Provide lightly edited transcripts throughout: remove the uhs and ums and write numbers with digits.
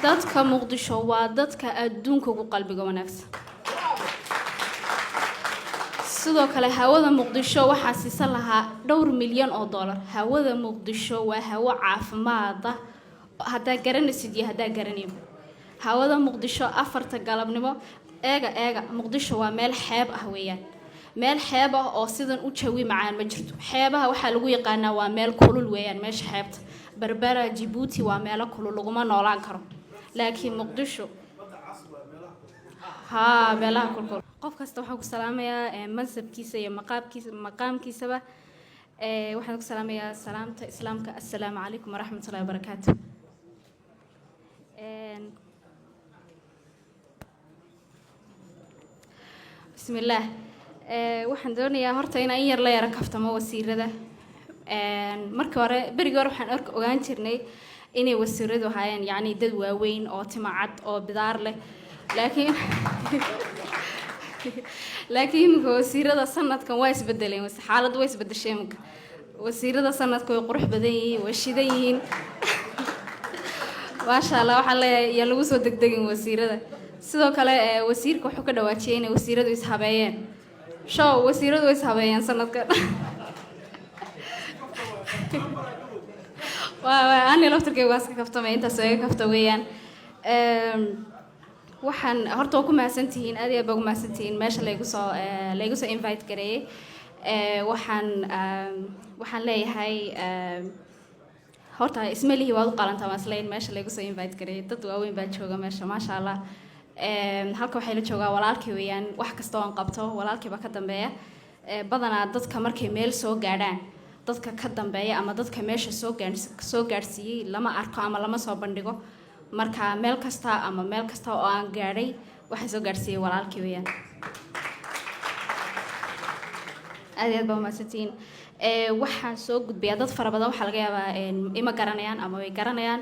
Dadka Muqdisho waa dadka adduunka ugu qalbiga wanaagsan. Sidoo kale hawada Muqdisho waxaa siisan lahaa dhowr milyan oo dollar. Hawada Muqdisho waa hawo caafimaada, haddaa garanaysid iyo haddaa garanayba. Hawada Muqdisho 4ta galabnimo, eega eega, Muqdisho waa meel xeeb ah weeyaan, meel xeeb ah oo sidan u jawi macaan ma jirto. Xeebaha waxaa lagu yaqaanaa waa meel kulul weeyaan. Meesha xeebta, Berbera, Jabuuti, waa meelo kulul, laguma noolaan karo, laakiin Muqdisho haa, meelaha kulkul. Qof kasta waxaan ku salaamayaa mansabkiisa iyo maqaabkiisa, maqaamkiisaba. Waxaan ku salaamayaa salaamta Islaamka: assalaamu calaykum waraxmatullahi wabarakaatu. Bismillaah. Waxaan doonayaa horta inaan in yar la yaro kaftamo wasiirada. Markii hore, berigii hore, waxaan ogaan jirnay inay wasiiradu ahaayeen, yacni, dad waaweyn oo tima cad oo bidaar leh, laakiin iminka wasiirada sanadkan waa isbedeleen, xaaladdu waa isbedeshay. Iminka wasiirada sanadka way qurux badan yihiin, way shidan yihiin, maasha Allah. Waxaan leeyahay, yaa lagu soo degdegin wasiirada. Sidoo kale wasiirka wuxuu ka dhawaajiyey inay wasiiradu ishabeeyeen. Show wasiiradu way ishabeeyeen sanadkan. Waa ani laftarkeyga waa iska kaftamay, intaas iga kafta weeyaan. Waxaan horta waa ku mahadsantihiin, aad iyo aad baa ugu mahadsantihiin meesha laygu soo invite gareeyey. Waxaan leeyahay, horta ismalihi waad u qalantaa, waan isleyn meesha laygu soo invite gareeyey. Dad waaweyn baa jooga meesha, maasha Allah. Halka waxay la joogaa walaalkii weeyaan. Wax kasta oon qabto walaalkii baa ka dambeeya. Badanaa dadka markay meel soo gaadhaan, dadka ka dambeeya ama dadka meesha soo gaadhsiiyey lama arko ama lama soo bandhigo. Marka meel kasta ama meel kasta oo aan gaadhay, waxaa soo gaadhsiiyey walaalkii weeyaan. Aad iyo aad baa umahadsantihiin. Waxaan soo gudbiyaa, dad fara badan waxaa laga yaabaa ima garanayaan ama way garanayaan.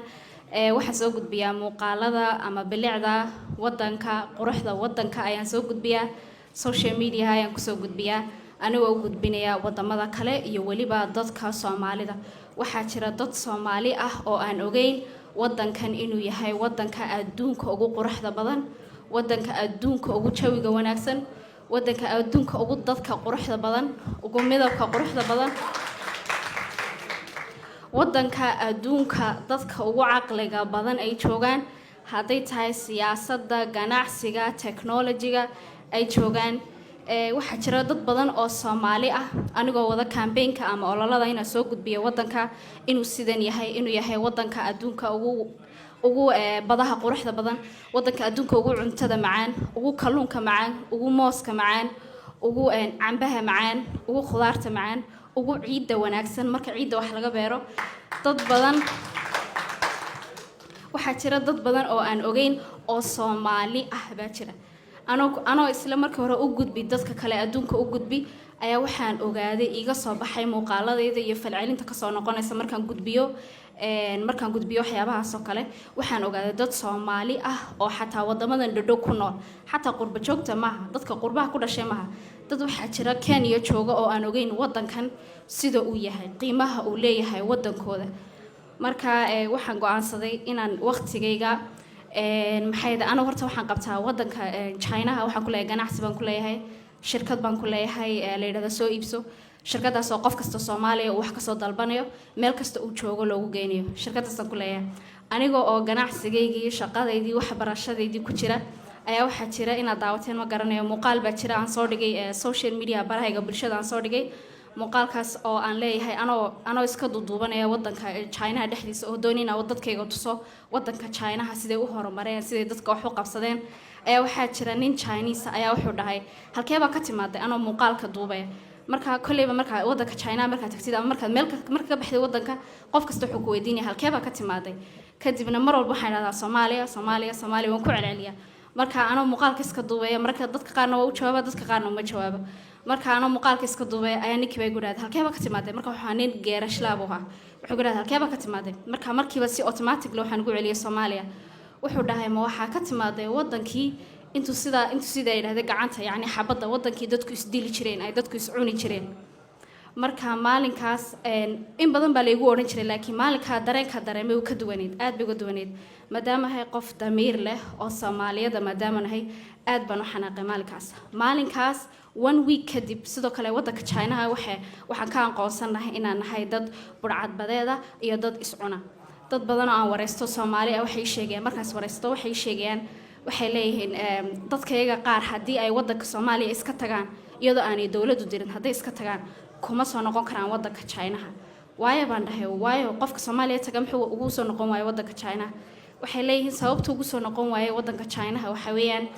Waxaan soo gudbiyaa muuqaalada ama bilicda wadanka, quruxda wadanka ayaan soo gudbiyaa. Social media ayaan kusoo gudbiyaa, anigoo u gudbinaya wadamada kale iyo weliba dadka Soomaalida. Waxaa jira dad Soomaali ah oo aan ogeyn wadankan inuu yahay wadanka adduunka ugu quruxda badan, wadanka adduunka ugu jawiga wanaagsan, wadanka adduunka ugu dadka quruxda badan, ugu midabka quruxda badan, wadanka adduunka dadka ugu caqliga badan ay joogaan, hadday tahay siyaasadda, ganacsiga, technology-ga ay joogaan. Waxaa jira dad badan oo Soomaali ah, anigoo wada campaign-ka ama ololada inaan soo gudbiyo wadanka inuu sidan yahay, inuu yahay wadanka adduunka ugu badaha quruxda badan, wadanka adduunka ugu cuntada macaan, ugu kalluunka macaan, ugu mooska macaan, ugu cambaha macaan, ugu khudaarta macaan, ugu ciidda wanaagsan marka ciidda wax laga beero. Dad badan waxaa jira, dad badan oo aan ogeyn oo Soomaali ah baa jira. Anoo isla markii hore u gudbi dadka kale adduunka u gudbi ayaa waxaan ogaaday, iiga soo baxay muuqaaladayda iyo falcelinta kasoo noqonaysa markaan gudbiyo waxyaabahaas oo kale, waxaan ogaaday dad Soomaali ah oo xataa wadamadan dhadhow ku nool, xataa qurba joogta maaha, dadka qurbaha ku dhashay maaha, dad waxaa jira Kenya jooga oo aan ogeyn wadankan sida uu yahay, qiimaha uu leeyahay wadankooda. Marka waxaan go-aansaday inaan waqtigayga maxay, anigu horta waxaan qabtaa wadanka Chinaha, waxaan ku leeyahay ganacsi baan ku leeyahay, shirkad baan ku leeyahay la yidhahda Soo Iibso. Shirkadaas oo qof kasta Soomaaliya uu wax kasoo dalbanayo, meel kasta uu joogo loogu geynayo, shirkadaasaan ku leeyahay. Aniga oo ganacsigaygii, shaqadaydii, waxbarashadaydii ku jira ayaa waxaa jira, inaad daawateen ma garanayo, muuqaal baa jira aan soo dhigay social media, barahayga bulshada aan soo dhigay, muuqaalkaas oo aan leeyahay, anoo iska duuduubanaya wadanka Chinaha dhexdiisa oo doonina dadkayga tuso wadanka Chinaha siday u horumareen, siday dadka wax u qabsadeen, ayaa waxaa jira nin Chinese ayaa wuxuu dhahay, "Halkee baa ka timaaday?" Anoo muuqaalka duubaya. Marka kolleyba markaa wadanka China markaad tagtid ama markaad meel marka ka baxday wadanka, qof kasta wuxuu ku weydiinaya, "Halkee baa ka timaaday?" Kadibna mar walba waxaan idhahdaa, "Soomaaliya, Soomaaliya, Soomaaliya." Waan ku celceliyaa. Marka anoo muuqaalka iska duubaya, marka dadka qaarna waa u jawaaba, dadka qaarna uma jawaabo. Marka anoo muuqaalka iska duubaya ayaa ninkii baa igu dhahday, "Halkee baa ka timaaday?" Marka waxaa nin geerashlaab ahaa. Wuxuu ku dhahday, "Halkee baa ka timaaday?" Marka markiiba si automatically waxaan ugu celiyay, "Soomaaliya." Wuxuu dhahay, "Ma waxaa ka timaaday wadankii," intuu sidaa yidhahday gacanta, yacni xabadda, "wadankii dadku isdili jireen, ay dadku iscuni jireen?" Marka maalinkaas in badan baa laygu odhan jiray, laakiin maalinkaa dareenka dareemay uu ka duwaneyd, aad bay uga duwaneyd. Maadaama ahay qof damiir leh oo Soomaaliyada maadaama nahay, aad baan u xanaaqay maalinkaas. Maalinkaas one week kadib, sidoo kale waddanka Chinaha waxaan ka aqoonsannahay inaan nahay dad budhcadbadeeda iyo dad iscuna. Dad badan oo aan wareysto Soomaali ah waxay sheegayaan, markaas wareysto waxay sheegayaan, waxay leeyihiin dadkayaga qaar haddii ay waddanka Soomaaliya iska tagaan iyadoo aanay dowladdu dirin, hadday iska tagaan kuma soo noqon karaan waddanka Chinaha. Waayo baan dhahay, waayo qofka Soomaaliya taga muxuu ugu soo noqon waayo waddanka Chinaha? Waxay leeyihiin sababta ugu soo noqon waaye waddanka Chinaha waxa weeyaan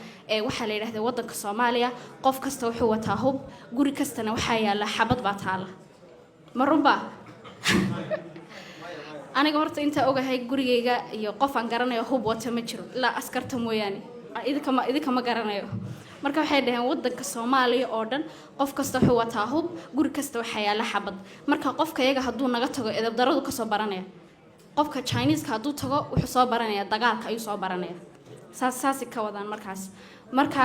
waxaa la yidhahda waddanka Soomaaliya qof kasta wuxuu wataa hub, guri kastana waxaa yaalla xabad baa taala. Ma runba? Aniga horta intaa ogahay gurigayga iyo qof aan garanayo hub wata ma jiro ilaa askarta mooyaane. Idinkama garanayo. Marka waxay dhaheen waddanka Soomaaliya oo dhan qof kasta wuxuu wataa hub, guri kasta waxaa yaalla xabad. Marka qofka iyaga hadduu naga tago edabdaradu kasoo baranaya, qofka Chineeska hadduu tago wuxuu soo baranaya dagaalka ayuu soo baranaya. Saasi ka wadaan markaas. Marka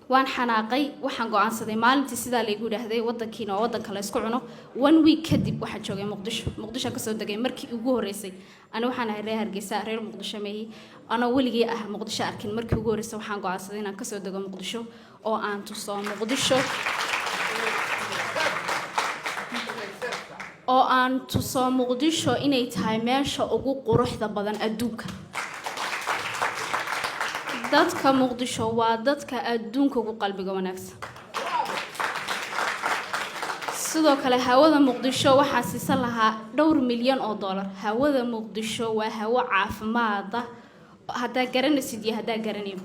waan xanaaqay. Waxaan go-aansaday maalintii sidaa laygu yidhaahday waddankiina waa waddanka la isku cuno, one week kadib waxaan joogay Muqdisho. Muqdisho kasoo degay markii ugu horreysay. Ani waxaan ahay reer Hargeysa, reer Muqdisho meehi. Anoo weligii ah Muqdisho arkin, markii ugu horreysay waxaan go-aansaday inaan kasoo dego Muqdisho oo aan tuso Muqdisho, oo aan tuso Muqdisho inay tahay meesha ugu quruxda badan adduunka. Dadka Muqdisho waa dadka adduunka ugu qalbiga wanaagsan. Sidoo kale hawada Muqdisho waxaa siisan lahaa dhowr milyan oo dollar. Hawada Muqdisho waa hawo caafimaada, haddaa garanaysid iyo haddaa garanayn.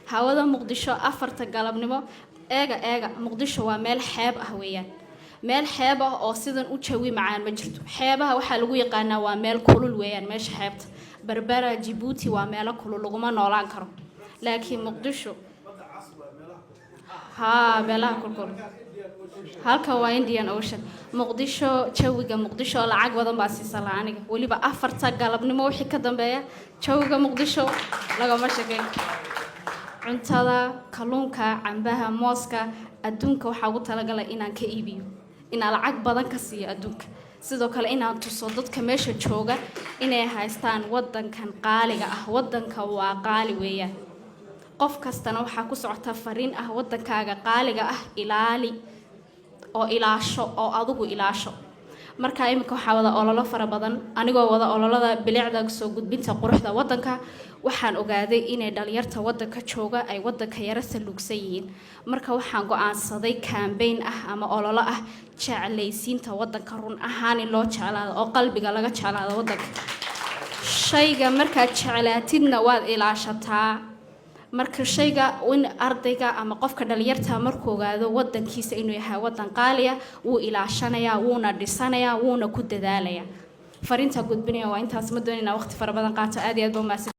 Hawada Muqdisho 4ta galabnimo, eega eega, Muqdisho waa meel xeeb ah weeyaan, meel xeeb ah oo sidan u jawi macaan ma jirto. Xeebaha waxaa lagu yaqaanaa waa meel kulul weeyaan. Meesha xeebta Berbera, Jabuuti waa meelo kulul, laguma noolaan karo, laakiin Muqdisho haa, meelaha kulkul. Halkan waa Indian Ocean. Muqdisho, jawiga Muqdisho lacag badan baa siisa laha aniga. Weliba 4ta galabnimo wixii ka dambeeya jawiga Muqdisho lagama shekeyn. Cuntada, kalluunka, cambaha, mooska, adduunka waxaa ugu talagalay inaan ka iibiyo, inaan lacag badan ka siiyo adduunka. Sidoo kale inaan tuso dadka meesha jooga inay haystaan wadankan qaaliga ah. Wadanka waa qaali weeyaan. Qof kastana waxaa ku socota fariin ah: wadankaaga qaaliga ah ilaali oo ilaasho oo adigu ilaasho. Marka iminka waxaa wada ololo fara badan, anigoo wada ololada bilicda, soo gudbinta quruxda wadanka. Waxaan ogaaday inay dhalinyarta wadanka jooga ay wadanka yara saluugsan yihiin. Marka waxaan go-aansaday campaign ah ama ololo ah jeclaysiinta wadanka, run ahaan in loo jeclaado oo qalbiga laga jeclaado wadanka. Shayga markaad jeclaatidna waad ilaashataa. Marka shayga in ardayga ama qofka dhalinyarta markuu ogaado wadankiisa inuu yahay wadan qaaliya, wuu ilaashanayaa, wuuna dhisanayaa, wuuna ku dadaalayaa. Fariintaa gudbinaya waa intaas. Ma doonayna waqti fara badan qaato. Aad iyo aad ba umahadsan.